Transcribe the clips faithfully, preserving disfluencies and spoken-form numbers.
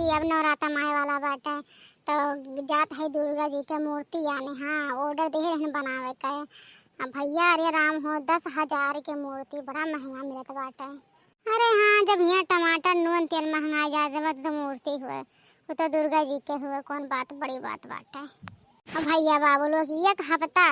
अब नवराता माहे वाला बाटे, तो जात है दुर्गा जी के मूर्ति आने। हाँ, order दे रहन बनावे के। अब भैया, अरे राम हो, दस हजार के मूर्ति बड़ा महंगा मिलत बाटे। अरे हाँ, जब हियाँ टमाटर, नून, तेल महंगा जात बा, तो मूर्ति हुए, वो तो दुर्गा जी के हुए, कौन बात, बड़ी बात बाटे। अब भैया बाबू लोग एक हफ्ता,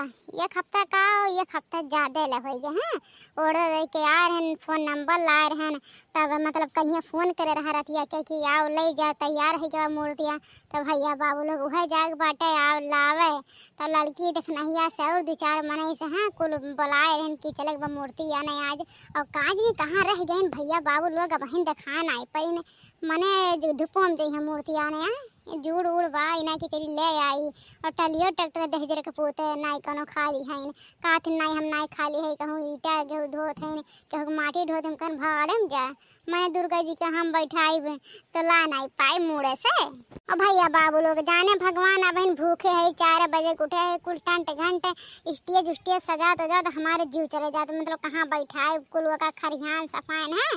एक हफ्ता का, एक हफ्ता ज्यादा ले होई गए हैं। Order दे के आ रहन, phone number ला रहन, तब मतलब कहिया phone करे रहा रतिया के कि आओ ले जा, तैयार है गवा मूर्तिया। तब भैया बाबू लोग उहे जाए के बाटे, आओ लावे। तब लड़की देखनहिया से और दो चार मनई से, हाँ, कुल बुलाए रहन कि चले के बा मूर्ति आने आज। और काज नहीं कहाँ रह गए भैया बाबू लोग, अब हिन देखान आए पर मने जो धूपों में जइहे मूर्ति आने आ, जुड़ उड़ बा, इना के चली ले आई। और टलियो ट्रैक्टर दहिजर के पूते, नाई कौनो खाली है, कहत नाई हम नाई खाली है, कहूँ ईटा गेहूँ ढोत है, कहूँ माटी ढोत, हम कन भाड़े में जा। मने दुर्गा जी के हम बैठाइब, तो ला नाई पाई मुड़े से। और भैया बाबू लोग जाने भगवान, अब इन भूखे है, चार बजे के उठे है, कुल टेंट घंट, stage उस्टेज सजात उजात हमारे जीव चले जात, मतलब कहाँ बैठाइब, कुल ओका खरिहान सफाइन है,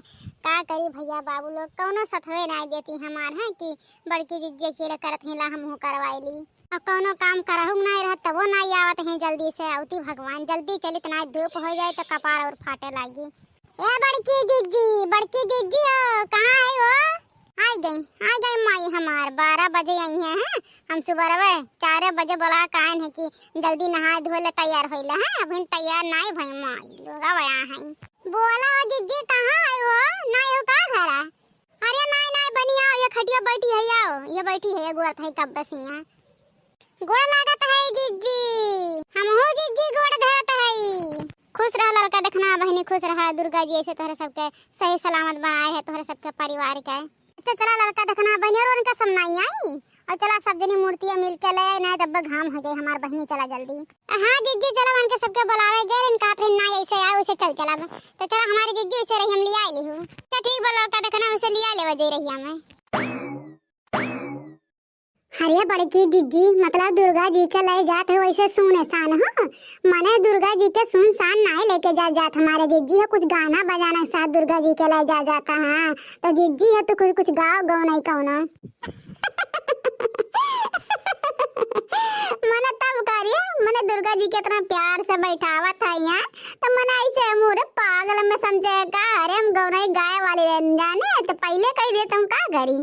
का करी भैया बाबू लोग, कौनो सथवे नाई देती हमार है कि बड़की जिज्जी अकेले करत ही ला हमहू करवाई ली। अब कौनो काम करहु नाई रहत तबो नाई आवत ही जल्दी से, अउती भगवान जल्दी चलित नाई धूप हो जाए तो कपार और फाटे लागी। ए बड़की जिज्जी, बड़की जिज्जी हो, कहाँ है हो? आई गई, आई गई माई हमार, बारह बजे आई है, हैं? हम सुबरवे चारे बजे बोला कायन है कि जल्दी नहाए धोए ले तैयार होइला है, अभी तैयार नाई भई माई, लोग आया है। बोला हो जिज्जी, कहाँ है हो? नाई हो का घरा? अरे नाई, नाई, बनी आओ, ये खटिया बैठी है, आओ, ये बैठी है, ये गोरत है कब बस यहाँ। गोड़ लागत है जिज्जी। हमहू जिज्जी गोड़ धरत है। खुश रह ललका देखना बहिनी, खुश रह, दुर्गा जी ऐसे तोहरे सबके सही सलामत बनाए है, तोहरे सबके परिवार के। अच्छा चला ललका देखना बहिनी, और उनका सब नाई आई, और चला सब जनी मूर्तिया मिल के ले आई, नाई तब घाम हो जाए हमार बहिनी, चला जल्दी। हाँ जिज्जी, चला उनके सबके बुलावे गए, इनका फिर नाई ऐसे आए, उसे चल चला। तो चला हमारी जिज्जी उसे रही हम लिया ली हूँ। अच्छा ठीक बा ललका देखना, उसे लिया ले वजह रही हमें। अरे बड़की जिज्जी, मतलब दुर्गा जी के ले जात है वैसे सुनसान हो, मने दुर्गा जी के सुनसान नाई लेके जा जात हमारे जिज्जी हो, कुछ गाना बजाना के साथ दुर्गा जी के ले जा जाता है। तो जिज्जी हो तो कुछ, कुछ गाओ, गाओ नहीं कौनो। मने तब करिए, मने दुर्गा जी के इतना प्यार से बैठावत है यहाँ, तो मने ऐसे मुरे पागल में समझे का, अरे हम गौनई गाए वाली रहन जाने, तो पहले कही दे तुम का करी।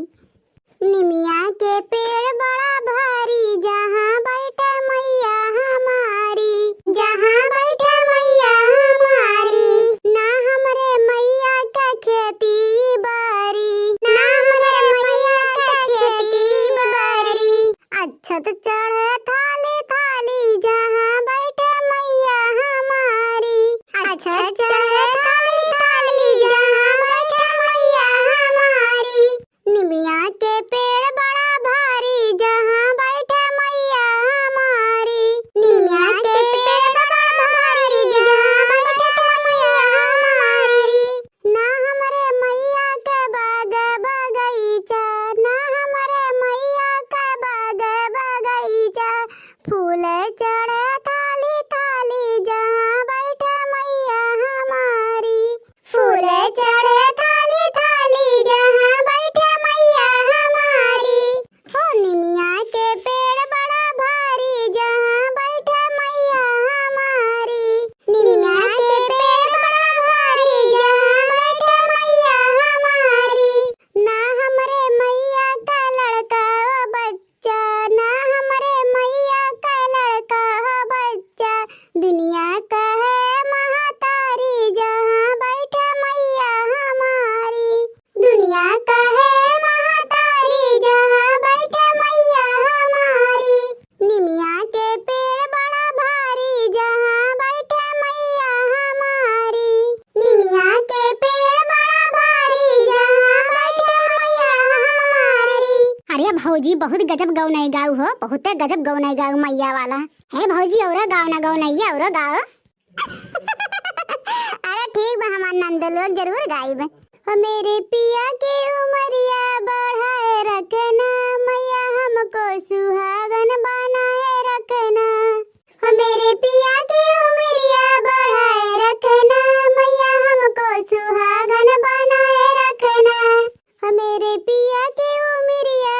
निमिया के पेड़ बड़ा भारी, जहाँ बैठे मैया हमारी, जहाँ बैठे मैया हमारी, ना हमरे मैया का खेती बारी, ना हमरे मैया का खेती बारी। अच्छत चढ़े थाली थाली, जहाँ बैठे मैया हमारी, अच्छत चढ़े थाली थाली, जहाँ बैठे मैया हमारी। निमिया के पेड़ बड़ा भारी, जहाँ बैठे मैया हमारी। निमिया के पेड़ बड़ा भारी, जहाँ बैठे मैया हमारी। ना हमरे मैया के बाग बगीचा, ना हमरे मैया के बाग बगीचा। फूल चढ़े थाली थाली, जहाँ बैठे मैया हमारी। फूल चढ़े थाली थाली, जहाँ बैठे मैया हमारी। हो निमिया के पेड़ बड़ा भारी, जहाँ बैठे मैया हमारी। निमिया के पेड़ बड़ा भारी, जहाँ बैठे मैया हमारी। ना हमरे मैया का लड़का बच्चा, ना हमरे मैया का लड़का हो बच्चा। दुनिया कहे महतारी, जहाँ बैठे मैया हमारी। दुनिया कहे महतारी, जहाँ बैठे मैया हमारी। निमिया के पेड़ बड़ा भारी, जहाँ बैठे मैया हमारी। निमिया के पेड़ बड़ा भारी, जहाँ बैठे मैया हमारी। अरे भौजी, बहुत गजब गौनई गाऊ हो, बहुते गजब गौनई गाऊ मैया वाला। हे भौजी, औरो गाओ ना गौनैया, औरो गाओ। अरे ठीक बा हमार नंद लोग, जरूर गाइब। हो मेरे पिया के उमरिया बढ़ाए रखना, मैया हमको सुहागन बनाए रखना। हो मेरे पिया के उमरिया बढ़ाए रखना, मैया हमको सुहागन बनाए रखना। हो मेरे पिया के उमरिया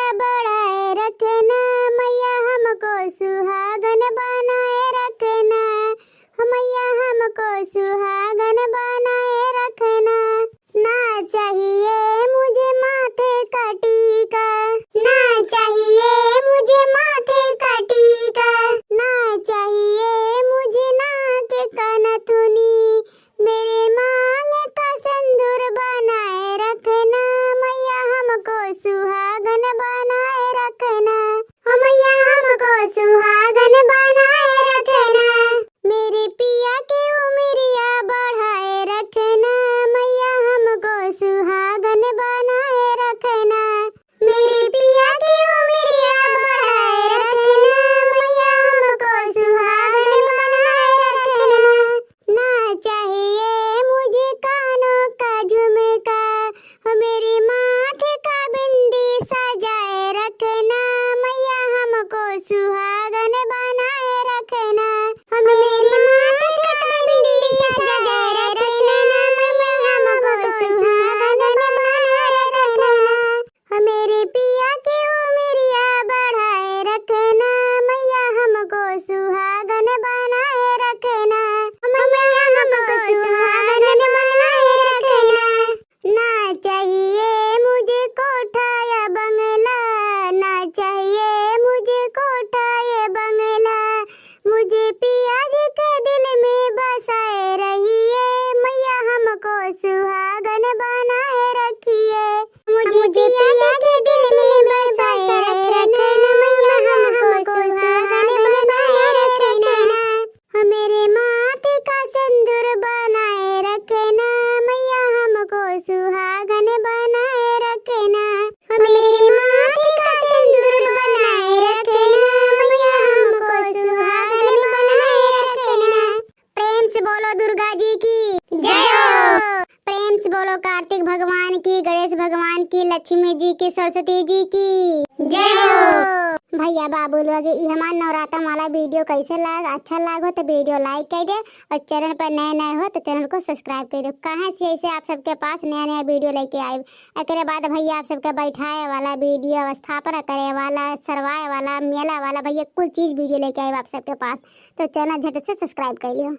बोलो दुर्गा जी की जय हो। प्रेम से बोलो कार्तिक भगवान की, गणेश भगवान की, लक्ष्मी जी की, सरस्वती जी की जय हो। भैया बाबू लोग, ई हमार नवरातन वाला video कैसे लाग, अच्छा लागो तो video like कर दे और channel पर नए नए हो तो channel को subscribe कर दो। काहे से ऐसे आप सबके पास नया नया video लेके आए। एकरे बाद भैया आप सबके बैठाए वाला video, स्थापना करे वाला, सरवाए वाला, मेला वाला, भैया कुल चीज video लेके आए आप सबके पास। तो channel झट से subscribe कर लियो।